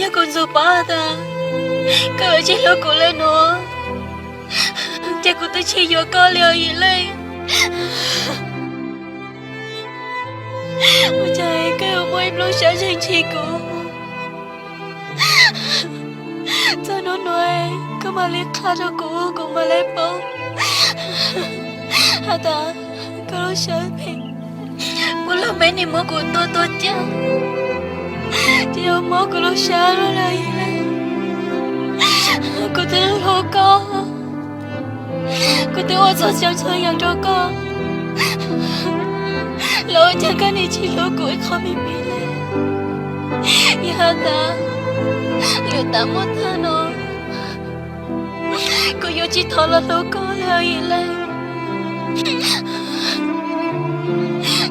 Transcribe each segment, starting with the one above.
Yog kuv ntxuav paub tas koj yuav tsis hlub kuv lawm no, ces kuv twb tsis yuav koj li os Yim Leej. Ua cas koj yuav muaj ib lub siab ntshis kuv? Txog hnub no koj mam li qha rau kuv, kuv mam li paub has tas koj lub siab phem puas los peb nim muab kuv tua tuag caj, ces yuav mob kuv lub siab lawm Yim Leej. Kuv twb hlub koj, kuv twb ua txhua tsav txhua yam rau koj, los ua cas koj nim tsis hlub kuv ib qho me me li? Yog has tas lwm tab muaj tag no, kuv yuav tsis thov los hlub koj li Yim Leej.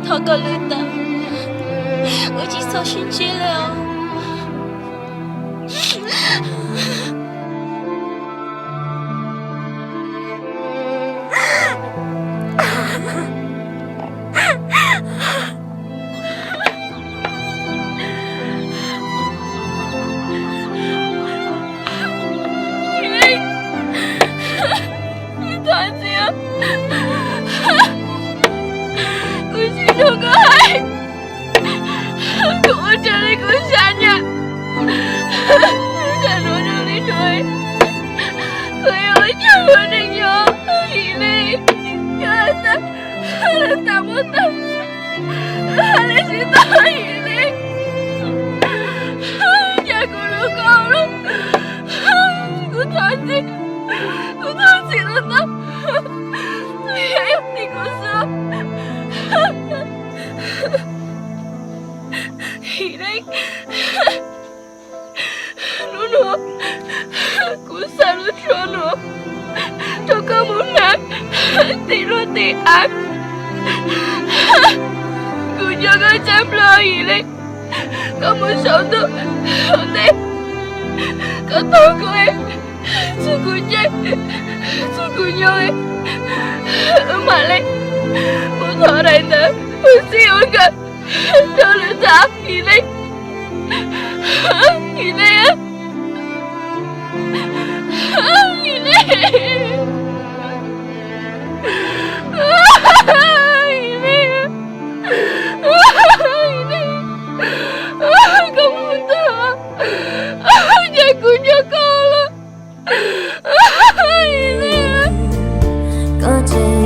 Thov kom lwm tab, kuv tsis txhob sib ntsib li os. Thov txim, kuv tsis nrog koj hais, kuv ua raws li kuv siab nyiam. Kuv xav hlub zoo li no, kuv yuav ua cas hlub neeg nyob Yim Leej? Yog tas lwm tab muaj tag, hais li tsis tau Yim Leej, cas kuv hlub koj lawm. Kuv thov txim, kuv thov txim ntau ntau, yog yog tim kuv xwb. Yim Leej, hnub no kuv xa lub tshuaj no rau koj mus hnav tim luag tim av. Kuv nco koj tsab nplawg Yim Leej, koj mus saum ntuj saum teb, koj taug kuv, txug kuv ntsej, txug kuv nyob, wb mam li mus thov daim ntawv mus txij ua nkawm rau lwm tab Yim Leej. Yim Leej, Yim Leej.